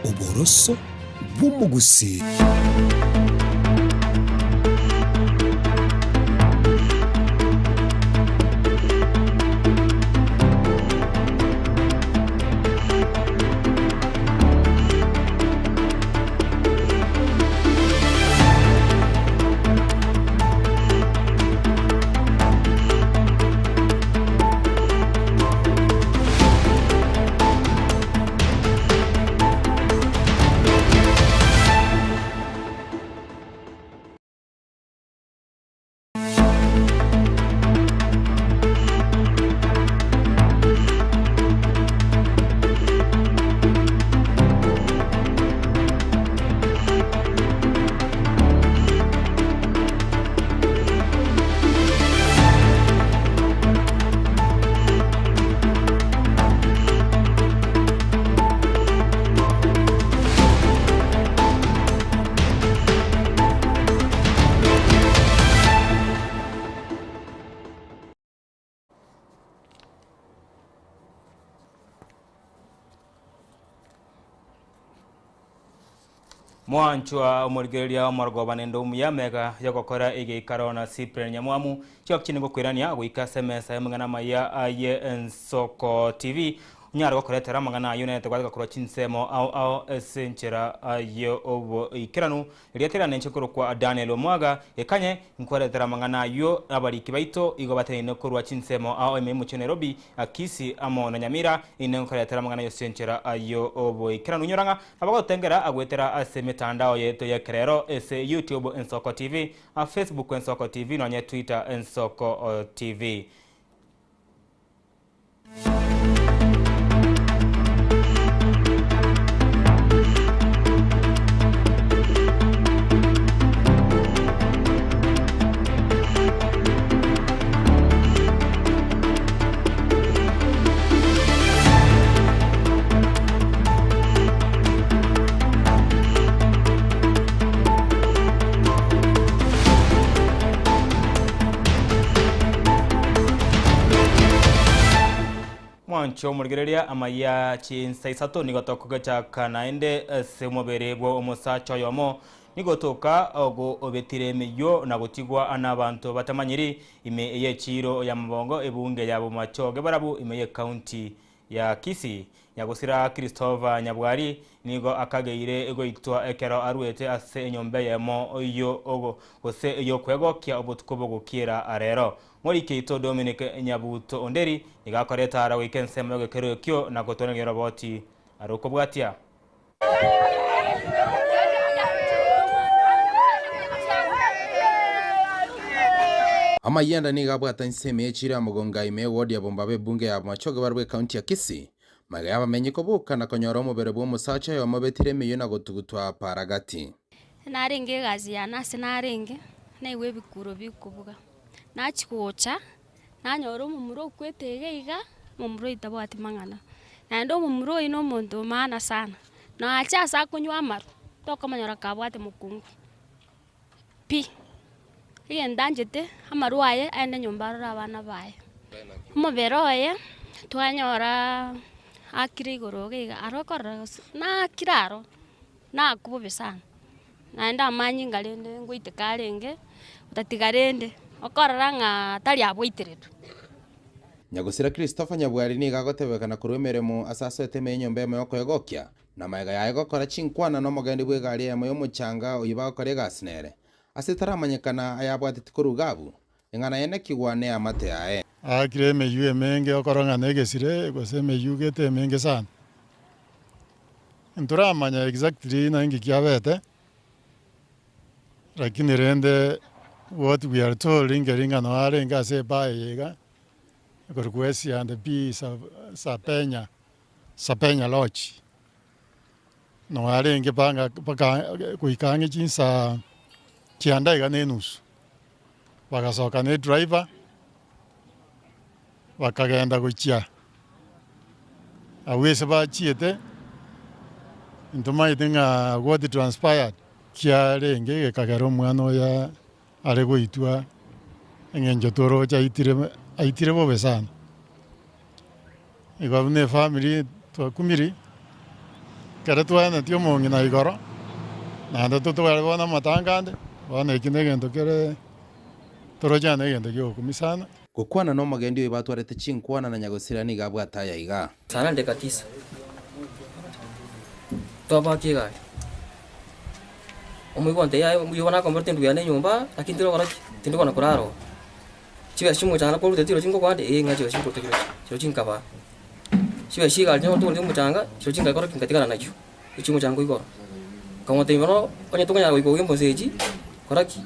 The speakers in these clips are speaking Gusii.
Oboroso bw'omogusii. Mwanchwa omorigereria omorogoba nende omuya mega yogokora egeikaro na Cyprian Nyamwamu chiok chinde ngokoirania goika ase emesa y'amang'ana amaya aye Ensoko TV Onyare gokoretera amang'ana ayio nere tobwate gokorwa chinsemo ao ao ase enchera y'oboikeranu. Erieta riane inche nkorokwa Daniel Omwaga, gekanye nkweretere amang'ana ayio abariki baito igo bateneine korwa chinsemo ao ime y'omochie o Nairobi, Kisii amo na Nyamira. Inde nkoretera amang'ana ayio ase enchera y'oboikeranu. Inyora ng'a abagototengera goetera ase emetandao yaito y'ekerero ase YouTube Ensoko TV, Facebook Ensoko TV nonye Twitter Ensoko TV. Mwanche omorigereria amayia chinsa isato nigo tokogechaka naende ase omobere bwa omosacha oyomo, nigo toka ogo obetire emeyio na gotigwa nabanto batamanyiri ime y'echiiro y'amabongo ebunge ya Bomachoge Barabu ime y'ecounty ya Kisii. Nyagosira Christopher Nyabwari nigo akageire goitwa ekero aruete ase enyomba eyemo gose ey'okwegokia obotuko bogokiera arero. Moriki oito Dominic Nyabuto Onderi nigo akoreta ara goika ensemo y'egekero ekio na gotwanagia roboti arokobwatia. Amayianda nigo abwate inse ime y'echiiro ya Mogonga ime y'ewodi ya Bombaba ebunge ya Bomachoge barabwo ekaunti ya Kisii. Magega y'abamenyi koboka na konyora omobere bw'omosacha oyomo obetire emeyio na gotugutwa paragati. Narenge egasi yane ase narenge, naigwa ebikuro bikobuga, nachia gocha, nanyora omomura okwete iga iga, omomura oyio tabwati mang'ana. Naende omomura oyio na omonto o maana sana, nache ase akonywa amarwa, tokomonyora kabwate mokungu pi. Egento anchete, amarwa aye aende nyomba arore abana baye. Omobere oye, twanyoraa akire igoro iga iga, aro okorora gose nakire aro, nakwo bobe sana. Naende amanyinga rende ngoiteka arenge, otatiga rende, okorora ng'a tari aboiteretwe. Nyagosira Christopher Nyabwari nigo agotebekana korwa emeremo ase asoete ime y'enyomba eyemo y'okoegokia, na magega yaye gokora chinkwana nomogende bw'egari eyemo y'omochanga oyio bagokora egasi nere. Ase taramanyekana ayabwateti korwa Gabu, eng'ana yenekigwa neamate yaye. Aakire emeyio emenge okorora ng'a negesire gose emeyio gete emenge sana. Ntoramanya exactly ng'a inki kiabete, lakini rende what we are told nkeri ng'a noo arenge ase ebaa eye iga, ekorokwa S and B Sapenya, Sapenya Lodge. Noo arenge panga mpaka goika ang'e chinsaa kianda iga na enusu, bagasoka na edriver, bakagenda gochia abwo ase bachiete, ntomaete ng'a what transpired, kiarenge gekagera omwana oyo are goitwa eng'encho toroche aitire aitire bobe sana. Igo buna efamiri twakumiri. Ekero twaenetie omong'ina igoro, naende totware bono amatanga ande, bono eki negento kere toroche ng'a negento kiogokumia sana. Gokwana nomogendi oyo batwarete chinkwana na nyagosira nigo abwate aya iga. Saa nane dakika tisa, twabaka egari, omoigwa ontebia yaya mbuya bono nakomborete endugu yane enyomba, lakini tindikogora ki? Tindikona korara oo. Chibesa chia omochanga kwarutete chirochio ngokoa nde? Ee ng'a chirochio nkoruta chirochio, chirochio nkabaa. Chibesa chia egari chiria omochanga, chirochio nkakora ki? Nkatigara nachio, echio omochanga igoro. Nkamotebia bono onye tokonyara goika ogemba ense echi, kora ki?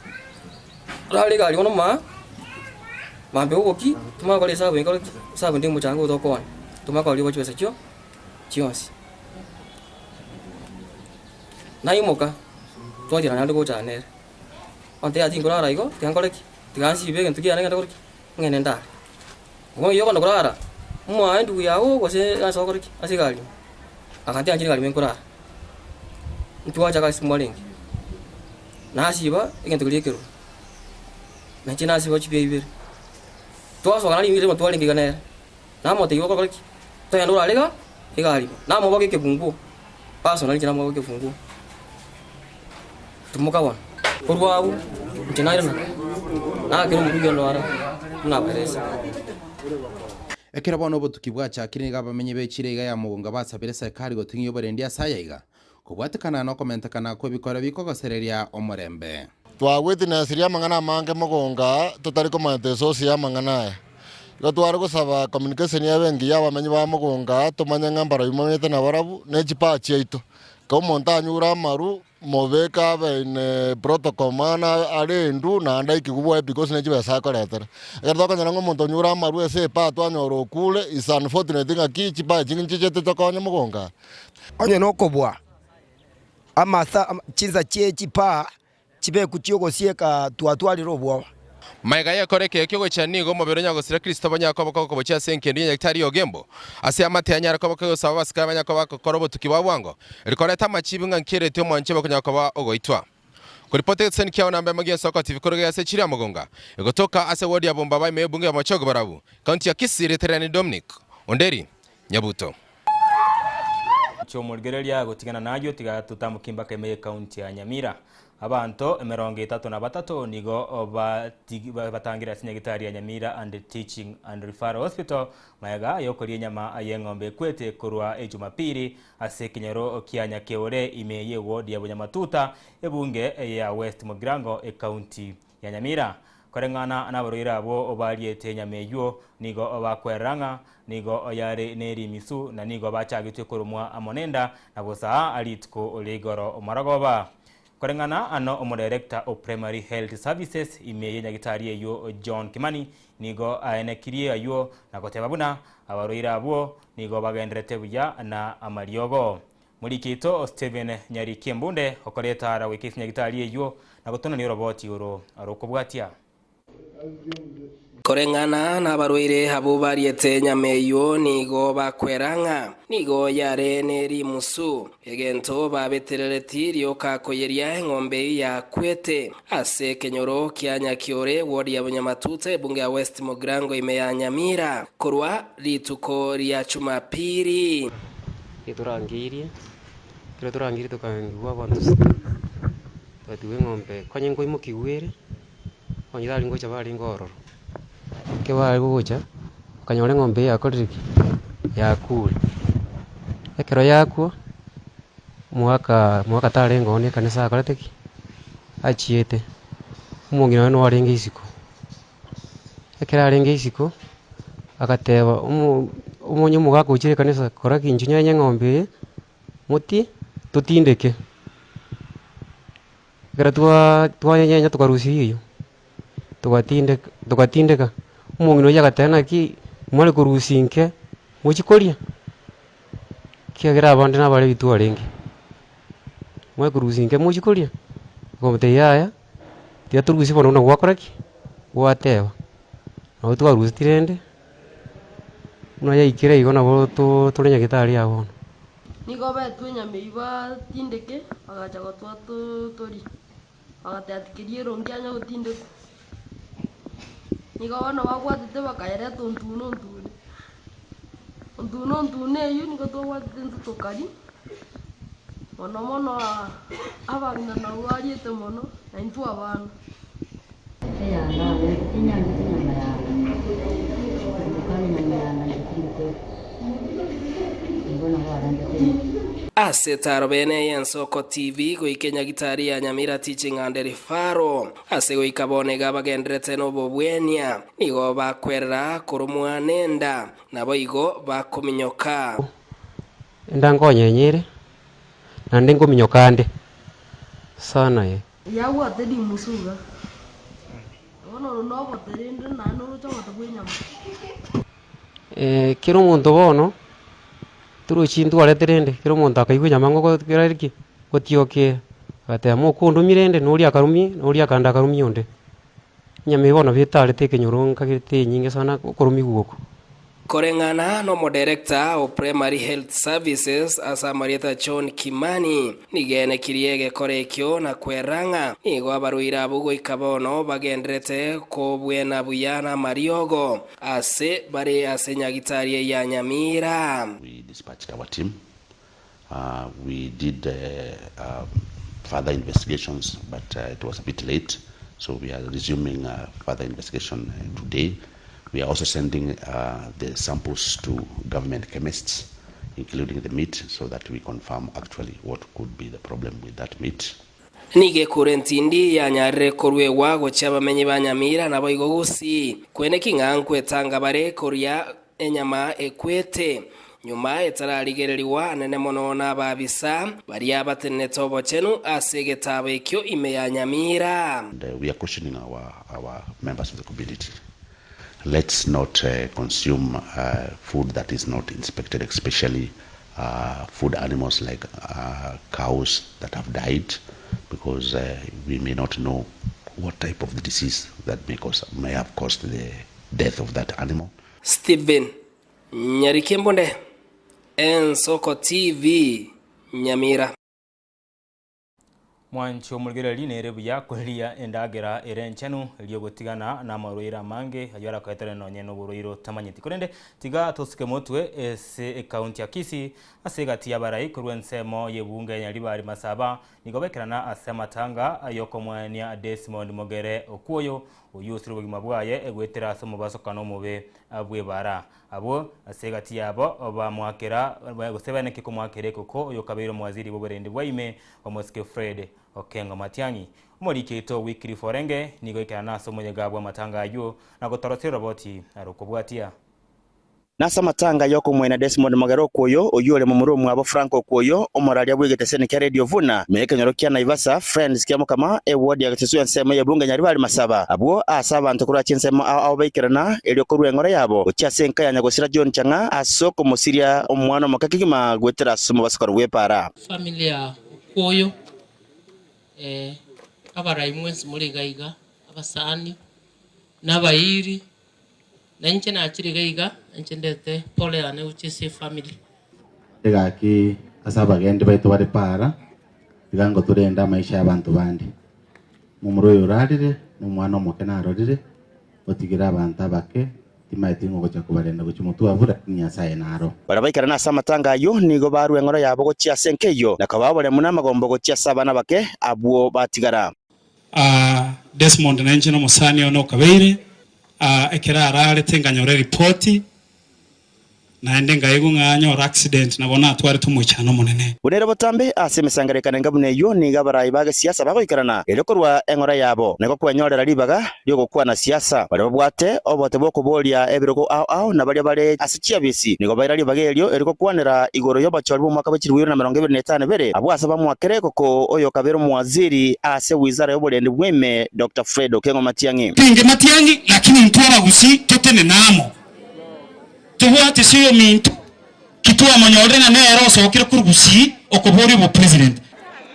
Orare egari bono maa, mambia oboki, tomanye gokora esabu eye nkore ki? Esabu ende omochanga oyo tokooni, tomanye korigia chibesa chio chionsi. Naimoka, twachera naende gocha nere, ontebia tinkorara igo, tiga nkore ki? Tiga nsibe egento kiane ngende kore ki? Ng'ende ndare. Bono oyio okogenda korara, omoaye endugu yago gose ase okore ki? Ase egari ime. Agantiga inche egari ime nkorara. Ntwacha ase mwarenge, nasiba egento keria ekerubo, nainche nasiba chibia ibere. Twasoka naende rimo twarenge iga nere, namotebia okore ki? Togende orare iga egari ime, namoboka ekefunguo, personally inche namoboka ekefunguo. Timoka bono, korwa agwo inche nairana, nagakera omorugi onde ore buna abaeresa. Ekero bono obotuki bwachakire nigo abamenyi b'echira iga ya Mugunga basabire serikali goting'ia oborendi ase aya iga, kobwatekana nokomentekana kw'ebikoro bikogosereria omorembe. Twagwetinesirie amang'ana amange mogonga totari komanyete esource y'amang'ana aya. Igo tware gosaba communication ebe engiya abamenyi ba mogonga tomanye ng'a mbarabwo bamenyete nabarabwo ne chipaa chiaito. Ekero omonto anyure amaru Mobeke abe in protocol mana arendwe naende aikigwe bwoye because ne chibesa akoretera. Ekero tokonyora ng'a omonto onyure amarwa ase epaa twanyora okure is unfortunate ng'aki chipaa echi nchichete tokonye mogongo aa. Onye nokobua amasa chinsa chie chipaa chibeku chi'ogosieka twatwarire obwoba. Magega y'ekora ekeye ki'ogochia nigo omobere o nyagosira Kristo banyare koba kogochia ase engencho ya Nyagetari y'Ogembo, ase amate anyare koba kegosaba abasikari banyare koba bagokora obotuki bwa bwango, erio koreta amachiibu ng'a nki ereti omwanche bakonyara koba ogoitwa. Koripota egetesani kiao namba emo gi'ensoko TV koruga ase echiro ya Mogonga, egotoka ase ward ya Bombaba ime y'ebunge ya Bomachoge Borabu, County ya Kisii Reterani Dominic Onderi Nyabuto. Chi'omorigereria gotigana nayio tiga totambokie mpaka ime y'ecounty ya Nyamira. Abanto emerongo etato na batato nigo batangire ase nyagitari ya Nyamira and Teaching and Referral Hospital magega y'okoria enyama y'eng'ombe ekwete korwa ejumapili ase ekenyoro kia Nyakeore ime y'eward ya Bunyamatuta ebunge ya West Mugirango ecounty ya Nyamira. Koreng'ana nabarwaire abwo bariete enyama eyio nigo bakwerera ng'a nigo yare nerimisu na nigo bachagetwe koromwa amo nenda na bosa rituko rigoro morogoba. Koreng'ana ano omodirector o Primary Health Services ime ye nyagitari eyio John Kimani nigo aenekirie ayio na goteba buna abarwaire abwo nigo bagenderete buya na amariogo. Morikito Stephen Nyariki Embunde okoreta ara goika ase nyagitari eyio na gotonania oroboti oro rokobwatia. Koreng'ana nabarwaire abwo bariete enyama eyio nigo bakwera ng'a nigo yare ne rimusu, egento babeterereti rioka koyeria eng'ombe eyio yakwete ase ekenyoro kia Nyakiore, ward ya Bunyamatuta, ebunge ya West Mugirango ime ya Nyamira, korwa rituko ria Chumapiri. Getorangeirie, ekero torangeirie tokangigwa abanto sita, twatigwa eng'ombe konya nkoimokigwa ere, onye tari ngocha barenge ororo. Ekero bare gocha, bakanyora eng'ombe eye yakorire ki? Yakure. Ekero yakwa, omogaka omogaka tarenge oo na ekanisa akorete ki? Achiete, omong'ina oye nigo arenge isiko. Ekero arenge isiko, agateba omo omonye omogaka ochire ekanisa kora ki inchuo nyenye eng'ombe eye, moti totindeke. Ekero twaa twanyenyenya tokarusia riyo, togatindeka togatindeka, omong'ina oyio agateba naki mware korusia inke mochie koria? Ekiagera abande nabare bitwarenge, mware korusia inke mochie koria? Nkamotebia yaya, tiga torusie bono buna gwakora ki? Gwateba. Nabo twarusetie rende, buna yaikire igo nabo to tore nyagetari aa bono. Nigo betwe enyama eyio batindeke, bagacha gotoa torie. Bagateba tikeria erongi anya gotindekwa. Nigo bono babwatete bakayereta ontune ontune. Ontune ontune eyio nigo twabwatete intwe tokaria. Mono mono abang'ina nabwo bariete mono, na intwe abana. Ase tarobene y'Ensoko TV goika enyagitari ya Nyamira Teaching and Referral ase goika bono iga bagenderete nobobwenia nigo bakwerera koromwa nenda naboigo bakominyoka. Enda nkonyenyere, naende nkominyoka ande sana eh. Yabwate rimusu iga. Bono oro nobote rende naende oroche obote bw'enyama. Kera omonto bono, torochi ntwarete rende, kera omonto akaigwa enyama ngoko kera ki, gotiokera, agateba mokondomia rende, na oria akarumia, na oria akande akarumia onde. Enyama eye bono betarete ekenyoro nkagete enyinge sana okoromigwa oko. Koreng'ana n'omoderekta o Primary Health Services ase amarieta John Kimani, nigo enekirie egekora ekio na kwerera ng'a nigo abarwaire abwo goika bono bagenderete kobwena buya namariogo ase bare ase nyagitari eye ya Nyamira. We dispatched our team We did further investigations but it was a bit late so we are resuming further investigation today. We are also sending the samples to government chemists including the meat so that we confirm actually what could be the problem with that meat. Nigo ekura entindi yanyarire koruegwa gochia abamenyi ba Nyamira naboigo Gusii, kweneki ng'a nkwetanga bare koria enyama ekwete, nyuma etararigererigwa anene mono nababisa baria batenenete obochenu ase egetaabo ekio ime ya Nyamira. And we are cautioning our our members of the community let's not consume food that is not inspected especially food animals like cows that have died because we may not know what type of the disease that may cause may have caused the death of that animal. Stephen Nyarikembonde, Ensoko TV, Nyamira. Mwanche omorigereria nere buya koria endagera ere enchenu, erio gotigana namarwaire amange ayio arakoetere nonye noborwaire otamanyeti. Korende tiga tosuke motwe ase ekaunti ya Kisii ase egati y'abarai korwa ensemo y'ebunge ya Nyaribari Masaba nigo bekerana ase amatanga yokomoenia Desmond Mogere Okuoyo Oyio osire obogima bwaye goetera ase omobasokano omobe bw'ebaara. Abwo ase egati yabo bamoakera, gose baeneke komoakera ekoko, oyokabeire omowaziri bw'oborendi bwa ime, omosike Fred Okengo Matiang'i. Omoriki oito Wycliffe Orenge nigo aikerana ase omoyega bw'amatanga ayio na gotorosia eroboti arokobwatia. Nase amatanga y'okomoina Desmond Mogere Okuoyo, oyio ore momura omwabo Frank Okuoyo, omoraria bw'egeteseni kia Radio Vuna, ime y'ekenyoro kia Naivasha, Friends kia Mokama, eward ya Gesusu ensemo y'ebunge Nyaribari Masaba. Abwo aase abanto korwa chinsemo ao ao baikerana, erio korua eng'ora yabo gochia ase enka ya nyagosira John Chang'a ase okomosiria omwana omoke kegima goetera ase omobasokoro bw'epaara. Family ya Okuoyo, abarai mwensi more iga iga, abasani, na abairi, Na inche nachire iga iga, inche ndete pole yane gochia ase efamiri. Egaki ase abagendi baito bare para, tiga ngotorende amaisha y'abanto bande. Momura oyo orarire, nomwana omoke narorire, otigire abanto abake, timaeti ng'a ogocha kobarenda gochia motwe abwo, lakini Nyasaye naro. Baria baikerana ase amatanga ayio nigo barua eng'ora yabo gochia ase enka eyio, na kobaa oboremu na amagombo gochia ase abana bake abwo batigara. Desmond nainche nomosani one okabeire, ekero ararete nkanyora eripoti, naende nkaigwa ng'a anyore accident nabo natwarete omoichano omonene. Buna ere botambe ase emesangererekano enga buna eyio nigo abarai ba gesiasa bagoikerana erio korwa eng'ora yabo, na igo kwenyorera ribaga ri'ogokwana siasa. Baria babwate obote bw'okoboria ebirogo ao ao na baria bare ase chiabisi nigo baira ribaga erio erio gokwanera igoro y'obochori bw'omwaka bwe chilifu ibere na emerongo ebere na etano ebere, abwo ase bamoakere koko oyokabere omowaziri ase wizara y'oborendi bw'ime Doctor Fred Okengo Matiang'i. Tinge Matiang'i lakini intwe abagusii totenene amo tobwate ase oyominto ki twamonyorire ng'a nere osokire korwa gusii okoboria obopresident.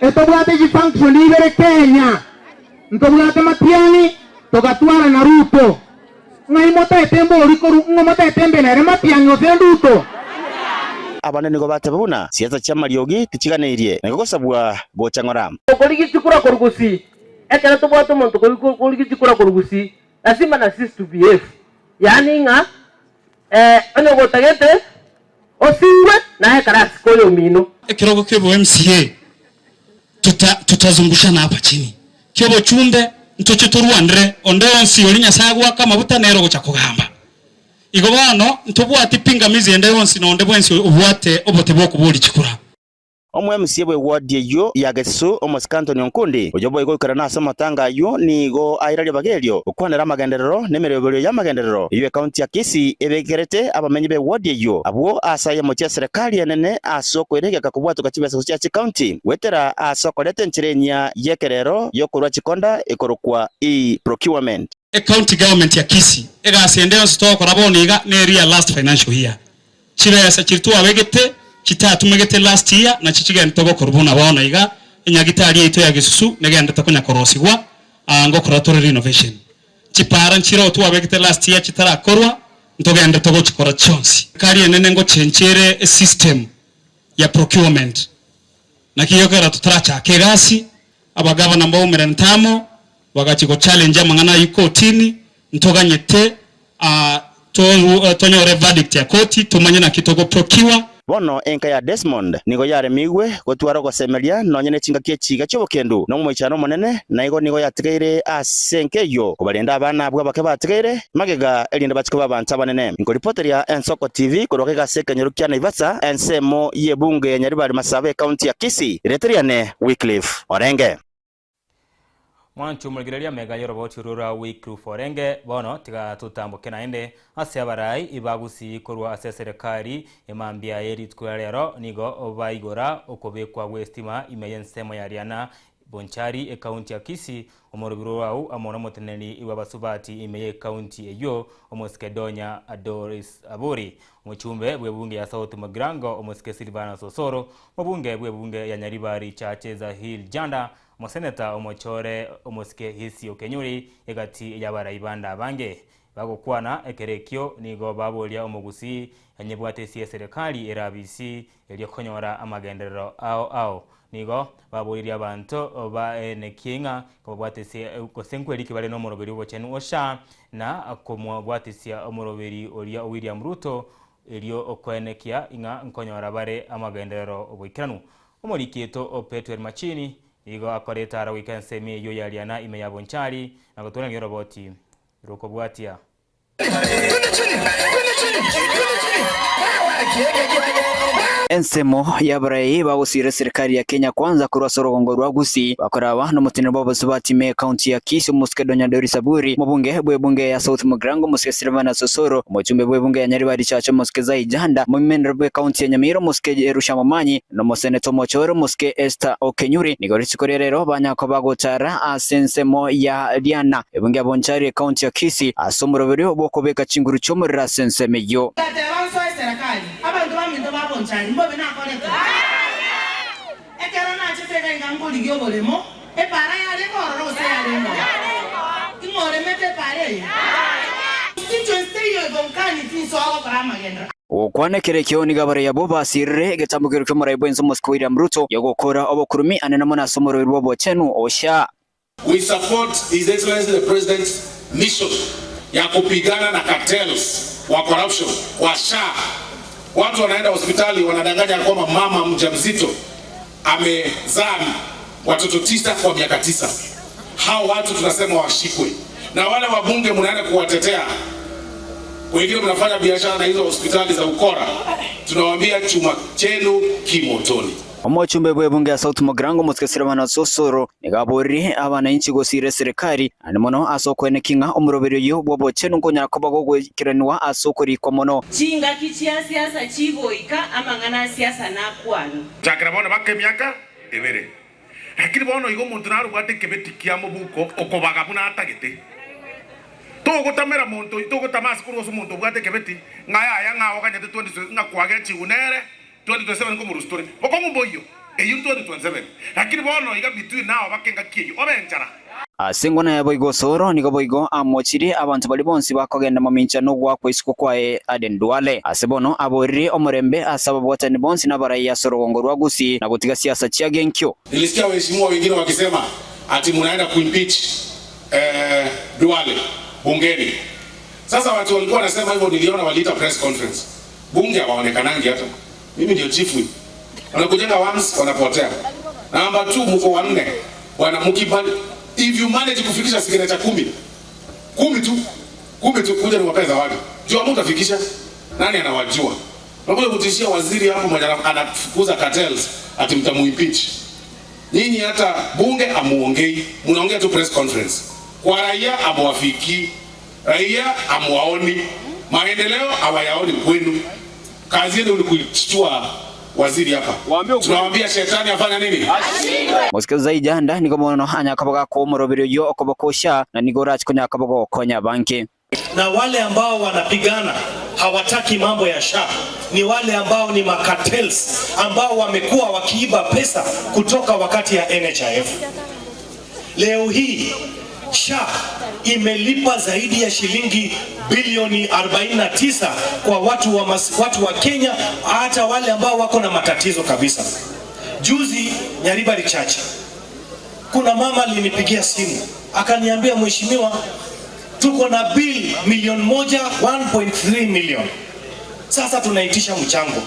Etobwate chifunction ibere Kenya, ntobwate Matiang'i togatwara na Ruto. Ng'ai motaete mbori korwa ng'o motaete mbe nere Matiang'i gose Ruto? Abande nigo bateba buna siasa chi'amariogi tichiganeirie, na igo gosabwa gocha ng'ora. Okorigia chikura korwa gusii, ekero tobwate omonto okorigia chikura korwa gusii, lazima na sisi to behave, yaani ng'a onye gotagete osingwe naye ekero asike oyomino. Ekerogo ki'obo MCA. Tuta tutazungushana hapa chini. Ki'obochumbe ntoche torwanere onde onsi oria Nyasae agoaka amabuta nere ogocha kogamba. Igo bono ntobwati pingamizi ende yonsi na onde bwensi obwate obote bw'okoboria chikura. Omo-MCA bw'eward eyio ya Gesusu, Omosike Anthony Onkundi, oyio boigo oikerana ase amatanga ayio, nigo aira ribaga erio gokwanera amagenderero na emeroberio y'amagenderero eyio ekaunti ya Kisii ebekerete abamenyi b'eward eyio abwo ase ayemo chi'eserekari enene ase okoira kobwatoka chibesa gochia chikaunti goetera ase okoreta enchera enyia y'ekerero y'okorua chikonda ekorokwa e-procurement. Ecounty government ya Kisii egasi ende yonsi togokora bono iga neria ya last financial year. Chibesa chiria twabegete chitatumegete last year nachi chigenderete gokorwa buna bono iga, enyagitari yaito ya Gesusu negenderete konya korosigwa ngokora tore renovation. Chipara nchiroo twabegete last year chitarakorwa ntogenderete gochikora chionsi. Serikali enene ngochenchia ere esystem ya procurement naki gekogera totarachaka egasi abagavana mbaumerante amo bagachia go challenge amang'ana ayio kotini ntoganyete tonyore verdict ya koti tomanye naki togo procure. Bono enka ya Desmond nigo yaremigwe gotwara ogosemeria nonya ne chingaki echiga chi'obokendu na omoichano omonene, na igo nigo yatigaire ase enka eyio kobarenda abana abwo abake batigaire magega erinde bachie koba abanto abanene. Nkoripoteria Ensoko TV korwa gaiga ase ekenyoro kia Naivasha, ensemo y'ebunge ya Nyaribari Masaba ekaunti ya Kisii, rieta riane Wycliffe Orenge. Mwanche omorigereria amega y'oroboti orwo rwa Wycliffe Orenge, bono tiga totamboke naende ase abarai ba Gusii korwa ase eserekari emambia ye rituko ria rero nigo baigora okobekwa gw'estima ime y'ensemo ya Riana Bonchari ekaunti ya Kisii omorobiri orwao amo nomoteneneri bw'abasubati ime y'ekaunti eyio omosike Donya Doris Aburi omochumbe bw'ebunge ya South Mugirango omosike Silvanus Osoro omobunge bw'ebunge ya Nyaribari Chache Zahil Janda Omoseneta omochore omosike Hissy Okenyuri egati y'abarai bande abange bagokwana ekero ekio nigo baboria omogusii anyebwate ase eserekari erabisi erio konyora amagenderero ao ao. Nigo baboririe abanto baenekie ng'a kobabwatesie gose nkweriki bare nomoroberi obochenu o SHA na komobwatesia omoroberi oria o William Ruto erio okoenekia ing'a nkonyora bare amagenderero oboikeranu. Omoriki oito o Petuel Machini nigo akorete ara goika ensemo eyio ya Riana ime ya Bonchari na gotwananeria oroboti rw'okobwatia. Ensemo y'abarai bagosiira eserikari ya Kenya Kwanza korwa ase orogongo rwa Gusii bakoraba nomoteneneri bw'abasubati ime ekaunti ya Kisii omosike Donya Doris Aburi, omobunge bw'ebunge ya South Mugirango omosike Silvanus Osoro, omochumbe bw'ebunge ya Nyaribari Chache omosike Zai Janda, omoimenero bw'ekaunti ya Nyamira omosike Jerusha Momanyi, Nomoseneta omochore omosike Esther Okenyuri nigo rituko ria rero banyakoba gochara ase ensemo ya Riana, ebunge ya Bonchari ekaunti ya Kisii, ase omoroberio bw'okobeka chinguru chi'omorero ase ensemo eyio. Ngateba, Nsoe eserekari, abanto baminto ba Bonchari mbobe nakorete. Ekero nachete iga iga nkorigia oboremo, epaara yarenge ororo gose yarenge ororo? Ing'o oremete epaara eye? Constituency teiyo egonkani tinsoa gokora amagenderero. Gokwana ekero ekio nigo abarai abwo basiirire egetambokero ki'omorai bw'ense omosike William Ruto gi'ogokora obokurumi anene mono ase omorweri bw'obochenu Osha. We support His Excellency the President's mission ya kupigana na cartels wa corruption wa SHA. Watu wanaenda hospitali wanadanganya kwamba mama mjamzito amezaa watoto tisa kwa miaka tisa. Hao watu tunasema washikwe, na wale wabunge mnaenda kuwatetea wengine mnafanya biashara na hizo hospitali za ukora, tunawaambia chuma chenu kimotoni. Omochumbe bw'ebunge ya South Mugirango omosike Silvanus Osoro nigo aboririe abanainchi gosiira eserekari naende mono ase okoenekia ng'a omoroberi oyio bw'obochenu nkonyara koba gogoikeranigwa ase okorikwa mono. Chingaki chia siasa chigoika, amang'ana a siasa nakwanwe. Gochakera bono baka emiaka ebere. Lakini bono igo omonto narobwate ekebeti kia mobuko okobaga buna atagete. Togotamera monto, togotama ase korwa ase omonto obwate ekebeti, ng'a yaya ng'a oganyete 20 ng'a kwagechigwe nere 2027 nkomorusia tore. Bokong'u mboiyo, eyio 2027. Lakini bono iga between now baka engaki eyio, obe enchara. Ase engwana ya boigo osoro nigo boigo amochirie abanto baria bonsi bakogenda mamincha nogoakwa isiko kwaye Aden Duale. Ase bono aboririe omorembe ase ababwatani bonsi nabarai ase orogongo rwa Gusii na gotiga siasa chia genkio. Nilisikia waheshimiwa wengine wakisema ati munaenda kuimpeach eh, Duale bungeni. Sasa watu walikuwa wanasema hivyo, niliona waliita press conference. Bunge hawaonekanangi hata. Mimi ndio chief whip. Wanakujenga once wanapotea. Number 2 mko wanne. Bwana mkibali if you manage kufikisha signature kumi. Kumi tu. Kumi tu kuja niwapee zawadi. Jua mtafikisha. Nani anawajua? Unakuja kutishia waziri hapo mwenye anafukuza cartels ati mtamuimpeach. Nyinyi hata bunge amuongei, mnaongea tu press conference. Kwa raia amuwafiki, raia amuwaoni, maendeleo hawayaoni kwenu. Kazi yenu ni kushtua waziri hapa. Tunawaambia shetani afanya nini? Mosike Zaijanda nigo mono anyakaboga komorobero yo okobokosha na nigo orachikonya akabogokonya banke na wale ambao wanapigana hawataki mambo ya SHA ni wale ambao ni macartels ambao wamekuwa wakiiba pesa kutoka wakati ya NHIF. Leo hii SHA imelipa zaidi ya shilingi bilioni 49 kwa watu wa, mas, watu wa Kenya hata wale ambao wako na matatizo kabisa. Juzi Nyaribari Church, kuna mama alinipigia simu akaniambia, mheshimiwa, tuko na bill milioni moja 1.3 million, sasa tunaitisha mchango.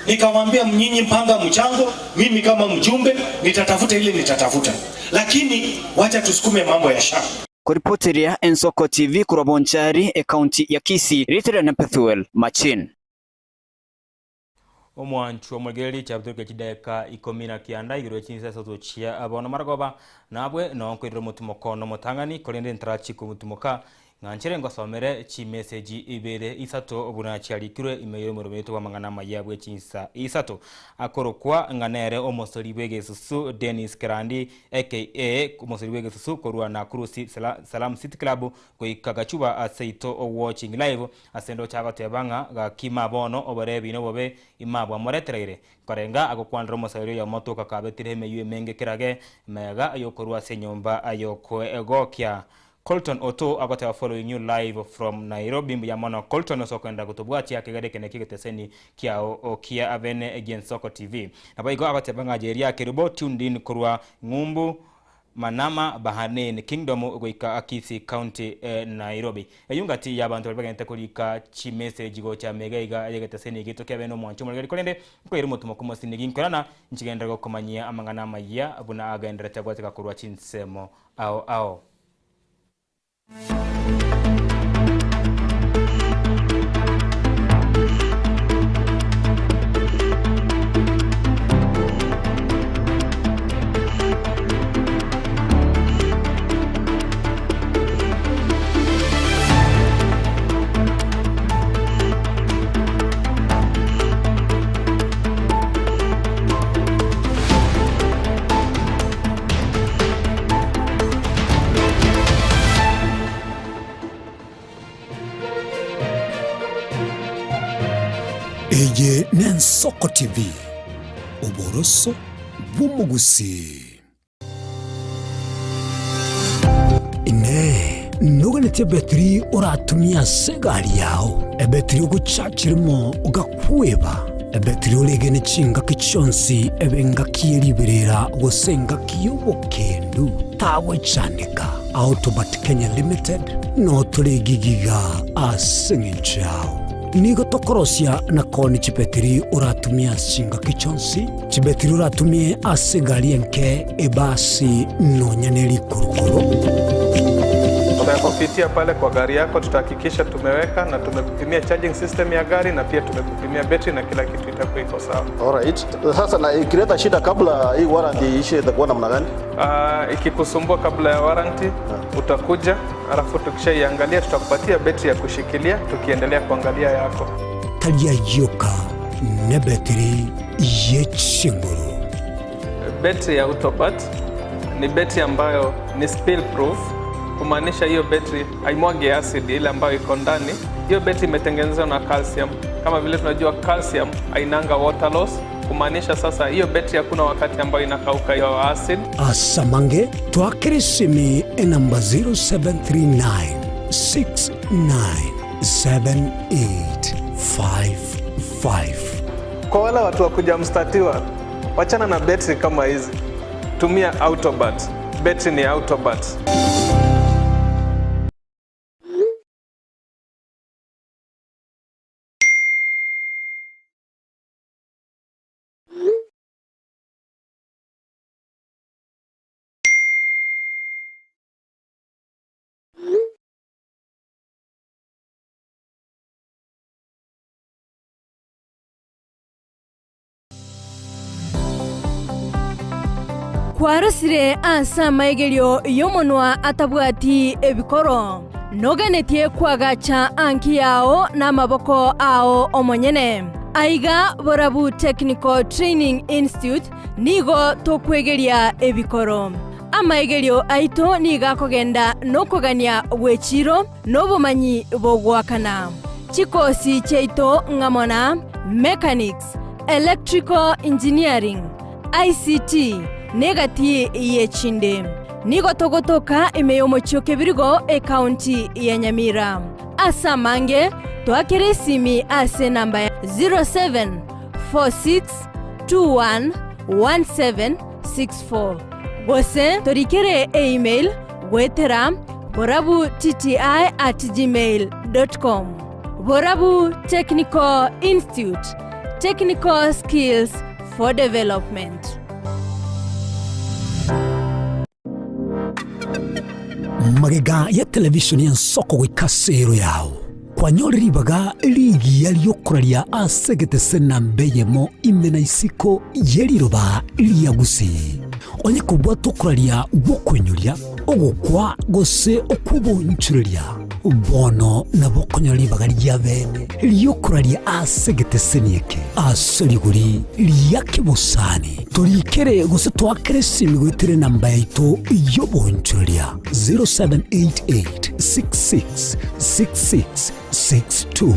Nikamwambia mnyinyi mpanga mchango, mimi kama mjumbe nitatafuta ile nitatafuta, lakini wacha tusukume mambo ya SHA. Kuripotiria Ensoko TV kurwa Bonchari ekaunti ya Kisii Ritire na Pethuel Machin. Omwanchu omwegereri chabituruke chidakika ikumi na kianda igoro chinseso chia abono maragoba nabwe nonkwirira omotimoko nomotang'ani korende ntarachika omotimoka ng'anchere ngosomere chimeseji ibere isato buna chiarikirwe ime ya omoremo oito bwa amang'ana amaya bwa chinsa isato akorokwa ng'a nere omosori bwa egesusu Dennis Kerandi aka omosori bwa egesusu korwa Nakuru Salam City Club goika gachuba ase ito watching live ase endo chagoteba ng'a gakima bono oborebi nobobe ima bwamoretereire korenga agokwanera omosori oyo motoka kabetire emeyu emenge kerage mega ayokorwa ase enyomba ayokoegokia Colton Oto agoteba following you live from Nairobi mbuya mono Colton osokwenda gotobwatia kegere kene kigeteseni kiao okia abene egiensoko TV nabo igo agoteba ng'a Jeria Kerubo tuned in korwa ng'umbu Manama Bahanin Kingdom goika Kisii County Nairobi eyungati ya bantu bari bagente korika chimessage gocha mega iga yegeteseni gito kia bene omwancho omoreri korende nkoira omotumo komosini ginkorana nchigendera gokomanyia amang'ana amaya buna agenderete gwateka korwa chinsemo ao ao. Eye n'Ensoko TV, oboroso bw'omogusii. Inee! Noganetie ebetiri oratumie ase egari yao, ebetiri ogochachirimo ogakweba, ebetiri oregene chingaki chionsi ebe engaki ye riberera gose engaki y'obokendu? Tagwechandeka. Autobat Kenya Limited notore egigiga ase eng'encho yao. Nigo tokorosia na koonia chibetiri oratumie ase chingaki chionsi, chibetiri oratumie ase egari enke, ebasi, nonya ne rikurukuru. Tutakupitia pale kwa gari yako, tutahakikisha tumeweka na tumekupimia charging system ya gari na pia tumekupimia betri na kila kitu itakuwa iko sawa. Alright. Sasa na ikileta shida kabla hii warranty iishe itakuwa namna gani? Ikikusumbua kabla ya warranty utakuja, alafu tukishaiangalia tutakupatia betri ya kushikilia tukiendelea kuangalia yako. Tari ayio ka nebetiri ye chinguru. Betri ya Autobat ni betri ambayo ni spill proof, kumaanisha hiyo betri haimwagi acid ile ambayo iko ndani. Hiyo betri imetengenezwa na calcium. Kama vile tunajua calcium hainanga water loss, kumaanisha sasa hiyo betri hakuna wakati ambayo inakauka hiyo acid. Asamange twakere simi enamba 0739 697855. Kwa wale watu wa kuja mstatiwa, wachana na betri kama hizi, tumia Autobat. Betri ni Autobat. Kwarosire ase amaigerio y'omonwa atabwati ebikoro, noganetie koagacha anki yao namaboko ao omonyene. Aiga Borabu Technical Training Institute nigo tokwegeria ebikoro. Amaigerio aito nigo akogenda nokogania gw'echiiro na obomanyi bogoakana. Chikosi chiaito ng'amo na Mechanics, Electrical Engineering, ICT, na egati y'echinde. Nigo togotoka ime y'omochie o Kebirigo, ekaunti ya Nyamira. Ase amange, toakere esimi ase enamba ya 0746211764 gose torikere email goetera borabutti@gmail.com. Borabu Technical Institute, technical skills for development. Magega ya televishoni y'ensoko goika ase ero yao, kwanyore ribaga rigiya ri'okoraria ase egetese namba eyemo ime na isiko ye riroba ria Gusii. Onye kobwate okoraria gw'okoinyoria, ogokwa, gose okw'obonchoreria, bono nabo okonyora ribaga ria bene ri'okoraria ase egeteseni eke ase rigori ria kebosani. Torikere gose toakere esimi goetera enamba yaito y'obonchoreria 0788 66 66 62.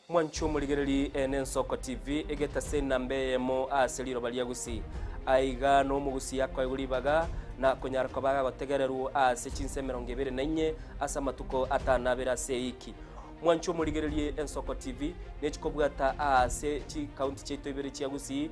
Mwanche omorigereri ene Ensoko TV egetase enamba eyemo ase riroba ria Gusii. Aiga nomogusii akoegwa ribaga na konyara koba agagotegererwa ase chinsa emerongo ebere na inye ase amatuko atano abere ase eiki. Mwanche omorigererie Ensoko TV nechikobwata aase chikaunti chiaito ibere chia Gusii,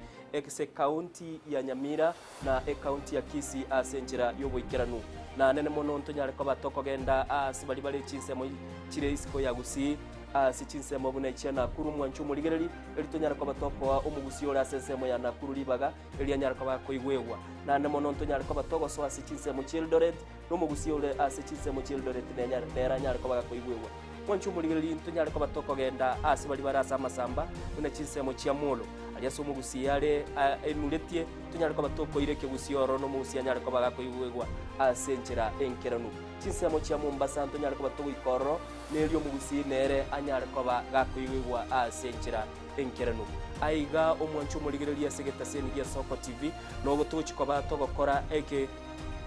ase ekaunti ya Nyamira na ekaunti ya Kisii ase enchera y'oboikeranu. Na nene mono ntonyare koba tokogenda aase baria bare chinsemo chire isiko ya Gusii, ase chinsemo buna echia Nakuru, mwanche omorigereri, erio tonyare koba tokoa omogusii ore ase ensemo ya Nakuru ribaga, erio anyare koba akoigwegwa. Naende mono ntonyare koba togosoa ase chinsemo chi'Eldoret, na omogusii ore ase chinsemo chi'Eldoret nere anyare koba gakoigwegwa. Mwanche omorigereri, ntonyare koba tokogenda aase baria bare ase amasamba, buna chinsemo chia Molo, aria ase omogusii are enuretie, tonyare koba tokoira ekegusii ororo, na omogusii anyare koba gakoigwegwa ase enchera enkeranu. Chinsemo chia Mombasa ntonyare koba togoika ororo, na erio omogusii nere anyare koba gakoigwegwa ase enchera enkeranu. Aiga omwanche omorigereria ase egetaseni gia Soko TV, nogo togochia koba togokora eke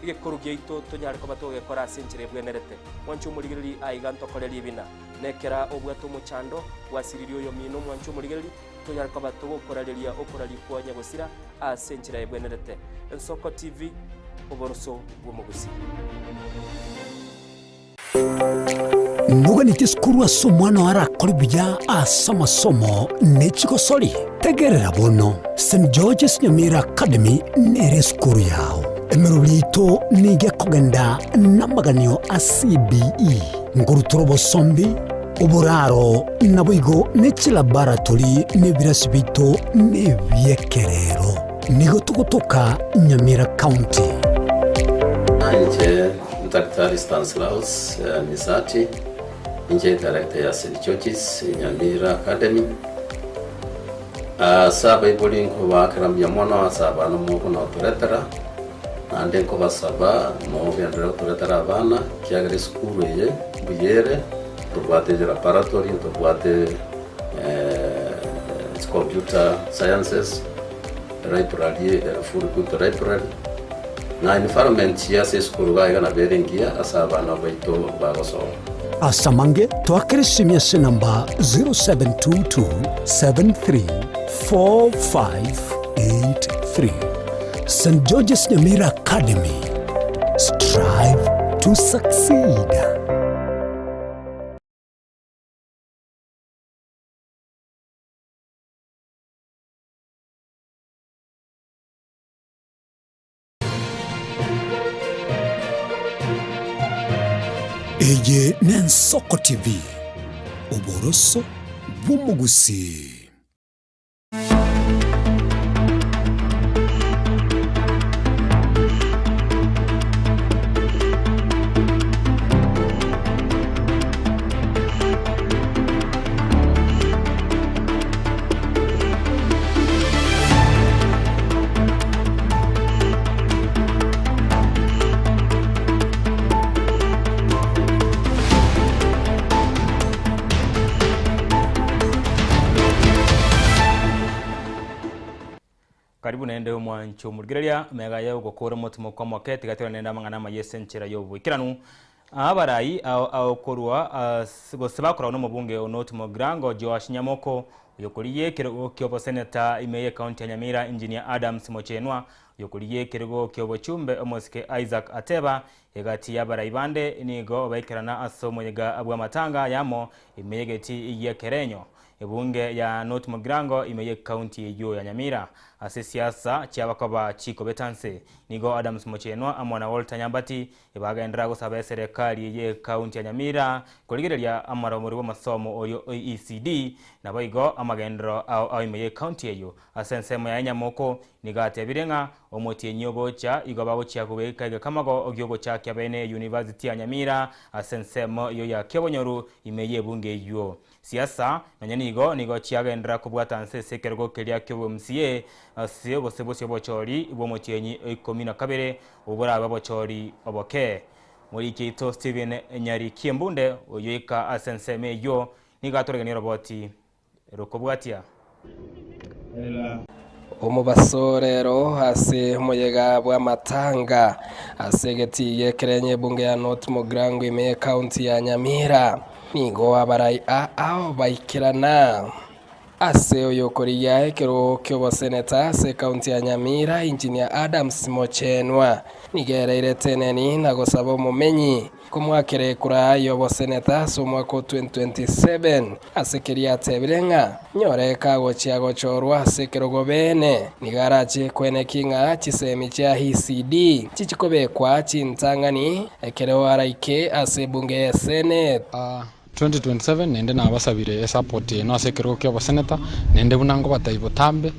egekoro giaito tonyare koba togekora ase enchera ebwenerete. Mwanche omorigereria aiga ntokore ribina. Nekera obwate omochando, gwasiririe oyomino omwanche omorigereria, tonyare koba togokorareria okoraria kwa nyagosira ase enchera ebwenerete. Ensoko TV, oboroso bw'omogusii. Noganetie sukuru ase omwana oo arakore buya ase amasomo ne chigosori? Tegerera bono, St George's Nyamira Academy nere esukuru yao. Emeroberi yaito nigo ekogenda namaganio a CBE, nkorutora obosombi, oboraro, naboigo ne chilaboratory na ebirasi biaito nebiekerero. Nigo togotoka Nyamira County. Inche Daktari Stanslaus Misati, inche director ya St George's Nyamira Academy. Ase abaibori nkobaakera mbuya mono ase abana mogonotoretera, naende nkobasaba mogenderere gotoretera abana, ekiagera esukuru eye mbuya ere, ntobwate laboratory, ntobwate computer sciences, library, full good library. Na environment ase esukuru iga iga nabo ere engiya ase abana baito bagosoma. Ase amange, toakere esimi ase enamba 0722734583. St George's Nyamira Academy, strive to succeed. Eye n'Ensoko TV, oboroso bw'omogusii. Karibu naende omwancho omorigereria mega ya ogokora omotimo kwa moke tiga tore naende amang'ana amaya ase enchera y'oboikeranu. Abarai ao ao korwa ase gose bakoragwa nomobunge o North Mugirango Joash Nyamoko oyokorigia ekerogo kioboseneta ime y'ecounty ya Nyamira Engineer Adams Mochenwa oyokorigia ekerogo kiobochumbe omosike Isaac Ateba egati y'abarai bande nigo baikerana ase omoyega bw'amatanga ayamo ime y'egetii gi'ekerenyo Ebunge ya North Mugirango ime y'ecounty eyio ya Nyamira ase siasa chiabakoba chikobeta nse. Nigo Adams Mochenwa amo na Walter Nyambati ebagenderera gosaba eserekari y'ecounty ya Nyamira korigereria amaromori bw'amasomo orio ECD naboigo amagenderero ao ao ime y'ecounty eyio. Ase ensemo yaye Nyamoko nigo atebire ng'a omotienyi ogocha igo bagochia kobeka egekamago giogochakia bene eyunivasiti ya Nyamira ase ensemo eyio ya Kiabonyoru ime y'ebunge eyio. Siasa nonya nigo nigo chiagenderera kobwata nse ase ekerogo keria ki'obomca ase gose bosio obochori bw'omotienyi oikomi na kabere obwo borabe obochori oboke. Moriki oito Stephen Nyari Kiembunde oyio oika ase ensemo eyio nigo atoregenie oroboti rokobwatia. Omobaso rero ase omoyega bw'amatanga ase egetii gi'ekerenyo ebunge ya North Mugirango ime y'ecounty ya Nyamira nigo abarai ao baikerana ase oyokorigia ekerogo ki'oboseneta ase ecounty ya Nyamira Engineer Adams Mochenwa nigo ereirete eneni na gosaba omomenyi Komwakera ekura y'oboseneta ase omwaka o 2027, ase keria atebire ng'a nyore kagochia gochorwa ase ekerogo beene, nigo arache kweneki ng'a chisemi chia ECD chichikobekwa chintang'ani ekero araike ase ebunge y'eseneti. 2027 naende nabasabire esupport eno ase ekerogo kia oboseneta, naende buna ngobatebia botambe,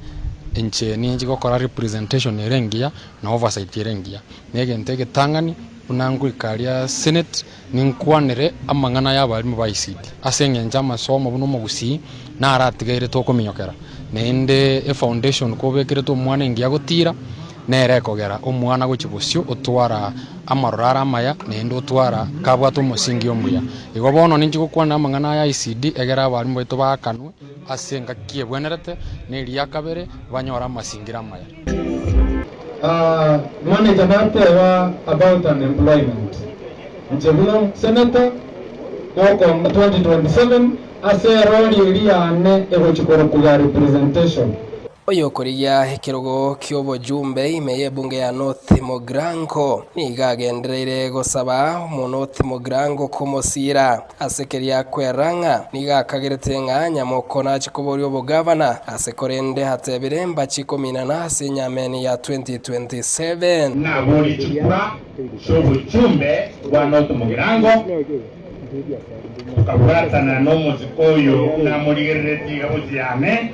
inche ninchi gokora representation ere engiya na oversight ere engiya. Na egento egetang'ani buna ngoika aria senate, ninkwanere amang'ana ya abalimu ba ICT, ase eng'encho amasomo buna omogusii naratigaire tokominyokera, naende efoundation kobekerete omwana engiya gotira, Nere ekogera omwana gochia bosio otwara amaroro are amaya, naende otwara kabwate omosingi omuya. Igo bono ninche gokwana amang'ana aya ICD, egere abalimu baito baakanwe ase engaki ebwenerete, na eria kabere banyore amasingira amaya. Manager nateba about unemployment, inche buna senator gokonga 2027 ase erori eria yane egochia korokwa ya representation. Oyokorigia ekerogo ki'obojumbe ime y'ebunge ya North Mugirango nigo agendereire gosaba omoNorth Mugirango komosiira ase keria kwerra ng'a nigo akagerete ng'a Nyamoko nache koboria obogavana ase korende atebire mbachi kominana ase enyameni ya 2027. Naborie chikura chi'obochumbe bwa North Mugirango, tokabwatana nomosike oyo namorigereretie iga bosio yane,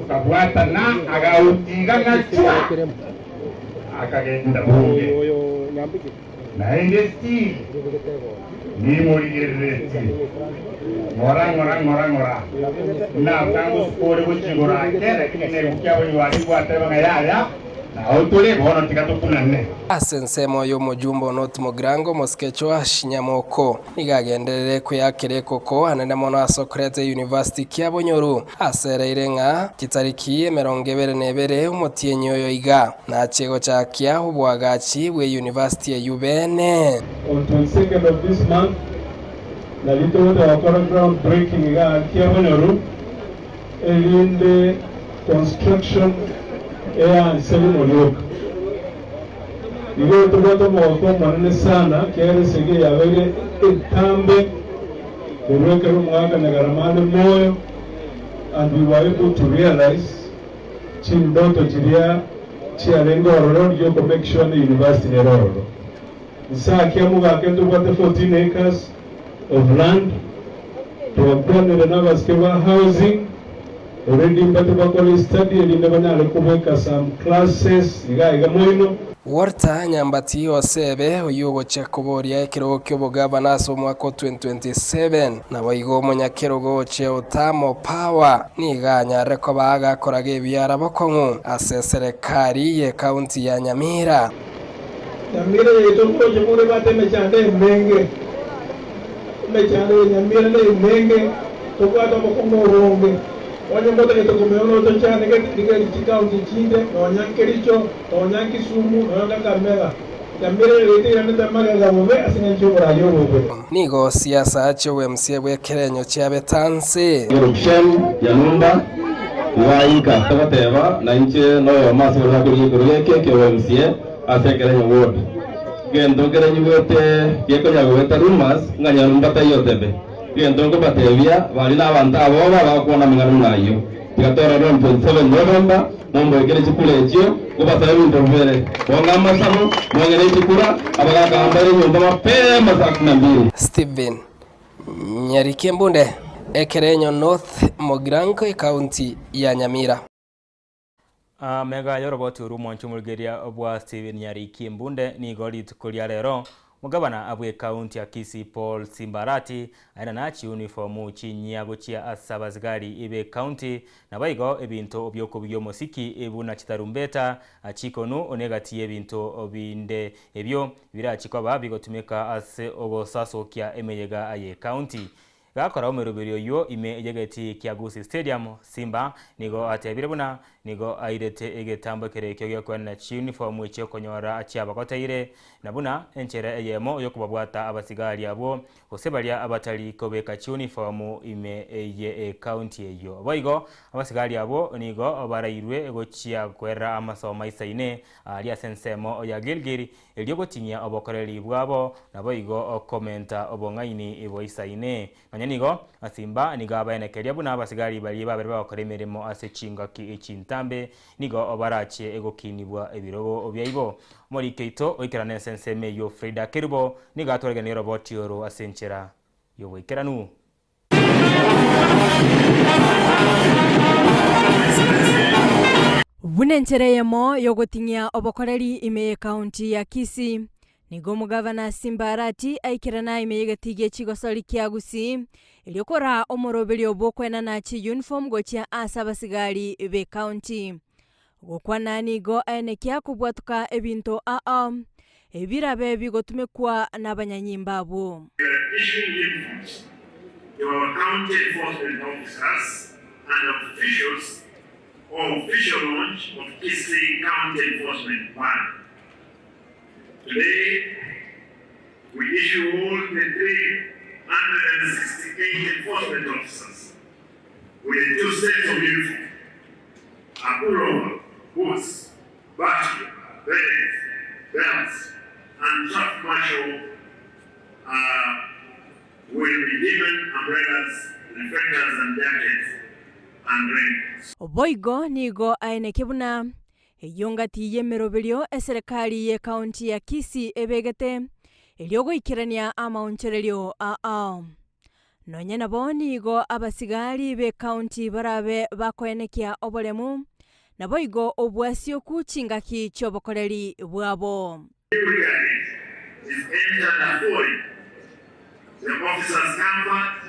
tokabwatana agautiga ng'a chwa, akagenda bunge. Naende still nimorigereretie ng'ora ng'ora ng'ora ng'ora, natangosuka ore gochia igoro ake, lakini negukia abanywanyi gwateba ng'a yaya. Nao tore bono tiga tokunane. Ase ensemo y'omojumbe o North Mugirango, Mosike Joash Nyamoko, nigo agenderere kweyakera ekoko anene mono ase okoreta eyunivasiti Kiabonyoru, asereire ng'a chitariki emerongo ebere na ebere omotienyi oyo iga nachie gochakia oboagachi bw'eyunivasiti eyio bene. On 22nd of this month nario togoteba gokora ground breaking igaa Kiabonyoru. Erinde construction eanse rimo rioka. Igo tobwate omogoko omonene sana ekiagera esegi eye yabeire entambe korwa ekero omogaka Nyagarama are moyo and we were able to realize chindoto chiria chiarenge ororo riria oko make sure ne university nere ororo. Inse akia mogaka ntobwate 14 acres of land, twakwanire nabasike ba housing, already mbate bakore estudy erinde banyare kobeka some classes iga iga moino. Walter Nyambati Osebe, oyio ogochia koboria ekerogo ki'obogavana ase omwaka o 2027, naboigo omonyakerogo ochia Otamo Power, nigo anyarire koba agakoraga ebiara bokong'u ase eserekari y'ecounty ya Nyamira. Nyamira yaito moroche buna ebwate emechando emenge, emechando ya Nyamira nemenge, tobwate obokong'u obonge. Onye motagete komenya otochandegeti, rigereria chikaunti chinde, nonya Kericho, nonya Kisumu, nonya Kakamega. Nyamira ere teiranete magega bobe ase engencho y'oboraai obobe. Nigo siasa chi'obwemsie bw'ekerenyo chiabete nse. Shem Nyanumba, iga inka togoteba na inche noyomo ase baria bakorigia ekerogo eke ki'obwemsie ase ekerenyo ward. Gento nkere nyigwete gekonya goeta rumours ng'a Nyanumba taiyo Tebe. Gento nkobatebia, baria nabanto aboba bagokwana amang'ana buna ayio. Tiga torore on 27 November, momboekere chikura echio, nkobasaba ebinto bibere, bong'e amasabo, mong'e ne chikura, abagaka bambaire enyomba mapema saa kumi na mbili. Stephen Nyariki Embunde, Ekerenyo North Mogirango, Ekaunti ya Nyamira. Amega y'oroboti orwo omwanchi omorigereria bwa Stephen Nyariki Embunde nigo rituko ria rero Omogabana bw'ekaunti ya Kisii Paul Simba Arati aenana chiunifomu chinyia gochia ase abasigari b'ekaunti naboigo ebinto biokobugia omosiki buna chitarumbeta, chikonu na egati y'ebinto binde ebio birachi koba bigotumeka ase ogosasokia emeyega y'ekaunti. Gakora omeroberi oyio ime y'egetii kia Gusii Stadium, Simba nigo atebire buna nigo airete egetambo ekere ekio gi'okoenana chiuniform chi'okonyora chiabagoteire, na buna enchera eyemo y'okobabwata abasigari abwo gose baria abatari kobeka chiuniform ime ye ekaunti eyio. Boigo abasigari abwo nigo barairwe gochia kwerera amasomo aisaine aria ase ensemo ya Gilgil Erio gotinyia obokoreri bwabo, naboigo komenta obong'aini boisaine. Nonya nigo, Simba nigo abaenekeria buna abasigari baria babere bagokora emeremo ase chingaki chintambe, nigo barache gokinibwa ebirogo biaibo. Omoriki oito oikerane ase ensemo eyio Frida Kerubo nigo atwareganie oroboti oro ase enchera y'oboikeranu. Buna enchera eyemo y'ogoting'ia obokoreri ime y'ekaunti ya Kisii, nigo omogavana Simba Arati aikerana ime y'egetii gie chigosori kia Gusii erio koraa omoroberio bw'okoenana chiuniform gochia ase abasigari b'ekaunti. Gokwana nigo aenekia kobwatoka ebinto ao ebirabe bigotumekwa nabanyanyimba abwo. We are issuing uniforms to our county enforcement officers and officials or official launch of Kisii County Enforcement Band. Today, we issue all the 368 enforcement officers with two sets of uniform, a pullover, boots, battery, berets, belts, and traffic marshal will be given umbrellas, reflectors and jackets and raincoats. Boigo nigo aenekia buna eyio ngati y'emeroberio eserekari y'ekaunti ya Kisii ebegete erio goikerania amaonchorerio ao. Nonya nabo nigo abasigari b'ekaunti barabe bakoenekia oboremu, naboigo obwasioku chingaki chi'obokoreri bwabo. Brigade is aimed at affording the officers comfort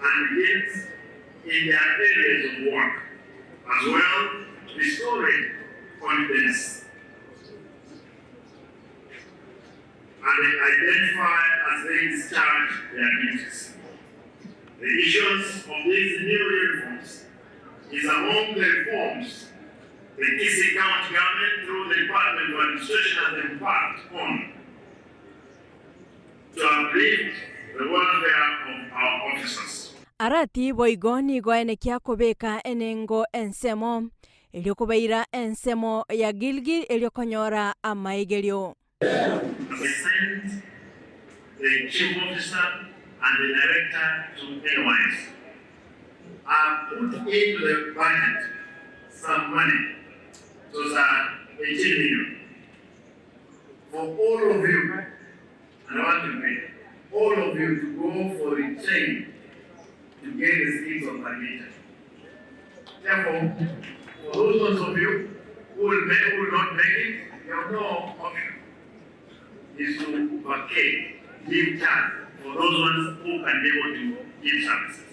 and needs in their areas of work, as well restoring confidence and identify as they discharge their duties. The issuance of these new uniforms is among the reforms the Kisii County government through the Department of Administration has embarked on to uplift the welfare of our officers. Arati boigo nigo aenekia kobeka enengo ensemo, erio kobaira ensemo ya Gilgil erio konyora amaigerio. We sent the chief officer and the director to NYS. I put into the budget some money, so that 18 million, for all of you, and I want to pay, all of you to go for the training to gain the skills of navigator. Therefore, for those ones of you who will, make, who will not make it, you have no option. Is to vacate, give chance for those ones who can be able to give services.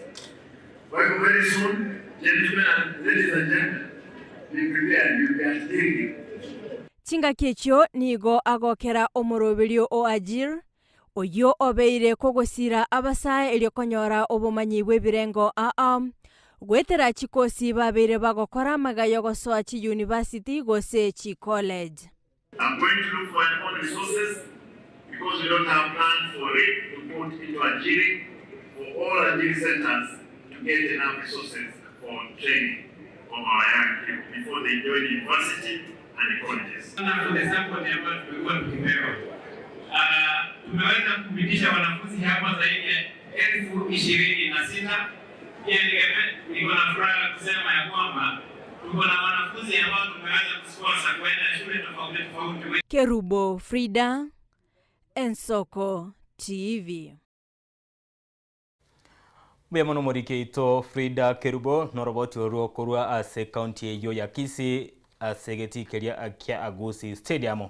Well, very soon, gentlemen and ladies and gentlemen, be prepared, you can hear Chingaki echio nigo agokera omoroberio o Ajir, oyio obeire kogosira abasae erio konyora obomanyi bw'ebirengo aa, Goetera chikosi babeire bagokora amaga y'ogosoa chiyunivasiti gose chicollege. I'm going to look for my own resources because we don't have plan for it to put into Ajiri for all Ajiri centers to get enough resources for training of our young people before they join university and colleges. For the support ambayo tumekuwa tukipewa. Tumeweza kupitisha wanafunzi hapa zaidi ya 26,000. Pia niko na furaha kusema ya kwamba tuko na wanafunzi ambao tumeweza kusponsor kwenda shule tofauti tofauti. Kerubo Frida, Ensoko TV. Mbuya mono morikeito Frida Kerubo noroboti orwo korwa ase county eyo ya Kisii ase egeti keria kia Agusi Stadium.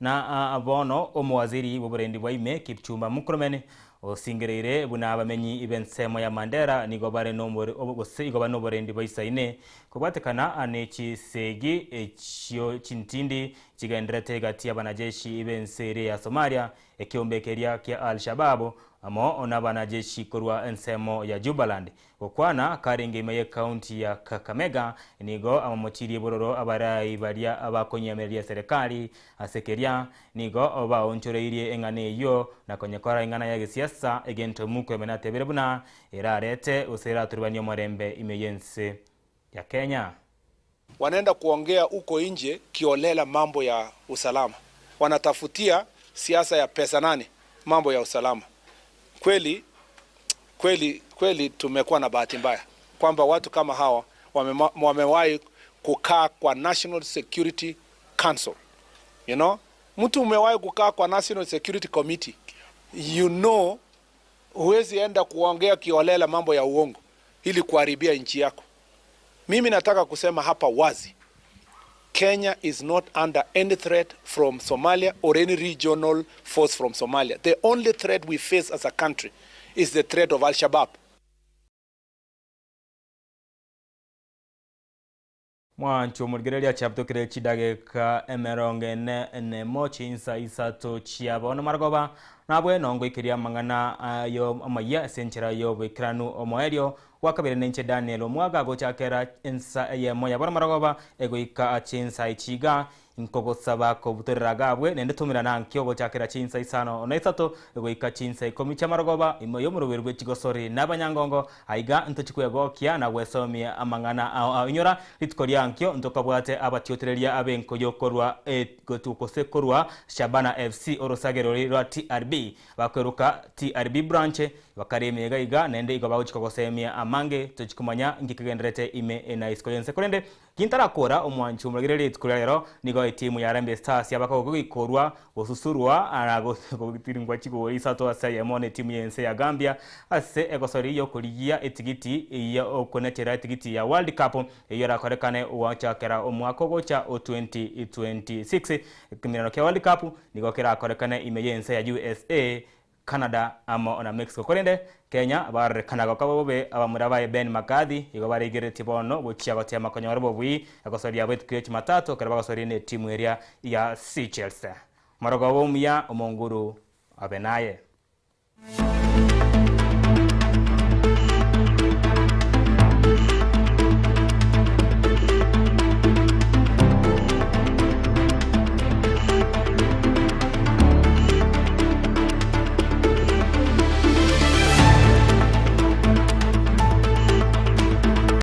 Na bono omowaziri bw'oborendi bwa ime Kipchumba Murkomen osingereire buna abamenyi ibensemo ya Mandera nigo bare gose igo bare n'oborendi bwa isaine kobwatekana n'echisegi echio chintindi chigenderete gati y'abanajeshi ibensere ya Somalia ekiombe keria kia Al-Shabaab amo n'abanajeshi korwa ensemo ya Jubaland. Gokwana karenge ime ye county ya Kakamega nigo amamochirie bororo abarai baria abakonyemereria serikali asekeria nigo baonchoreirie eng'ana eyo na konyekora eng'ana ya gesiasa egento Murkomen atebere buna erarete gose eraturubania omorembe ime yense ya Kenya. Wanaenda kuongea huko nje kiolela mambo ya usalama, wanatafutia siasa ya pesa nane mambo ya usalama. Kweli kweli kweli, tumekuwa na bahati mbaya kwamba watu kama hawa wamewahi kukaa kwa National Security Council. You know, mtu umewahi kukaa kwa National Security Committee, you know, huwezi enda kuongea kiolela mambo ya uongo ili kuharibia nchi yako. Mimi nataka kusema hapa wazi, Kenya is not under any threat from Somalia or any regional force from Somalia. The only threat we face as a country is the threat of Al-Shabaab. Mwancho omorigereria chaptokire chidageka 44 chinsa 3 chiabono marogoba nabwe nongo ikeria mang'ana ayo amaya ase enchera ya oboikeranu omoerio gwakabere nenche Daniel omwaga gochakera ensa eyemo yabona marogoba egoika chinsa ichiga nkogosaba kobutorera gabwe nende tumira nankio gochakera chinsa 5 na 3 egoika chinsa 10 chia marogoba imo yomoroberi bwe chigosori n'abanyangongo aiga ntochikwegokia na gwesomia amang'ana ao inyora rituko riankio ntokabwate abatiotereria abenko korwa gotukose korwa Shabana FC orosagero rwa TRB bakweruka TRB branch bakaremega iga nende igo bagochika gosemia amange tochikumanya ngikegenderete ime ena isiko yense korende kintarakora omwanchi omuragire rituko rero nigo etimu ya Harambee Stars yabakogoikorwa gosusurwa aragogitiringwa chigori isato ase eyemo na etimu yense ya Gambia ase egosori yokorigia etigiti ya okonetera etigiti ya World Cup eyo erakorekane gwachakera omwaka ogocha o 2026 ekimirano kia World Cup nigo kerakorekane ime yense ya USA, Canada amo na Mexico. Korende Kenya barorekana goka bobe abamura baye Ben McCarthy igo bareigeretie bono gochia gotema konyora bobui egosoria bwetukirie Jumatatu kero bagosoria na etimu eria ya Seychelles. Morogoba omuya omonguru abe naye.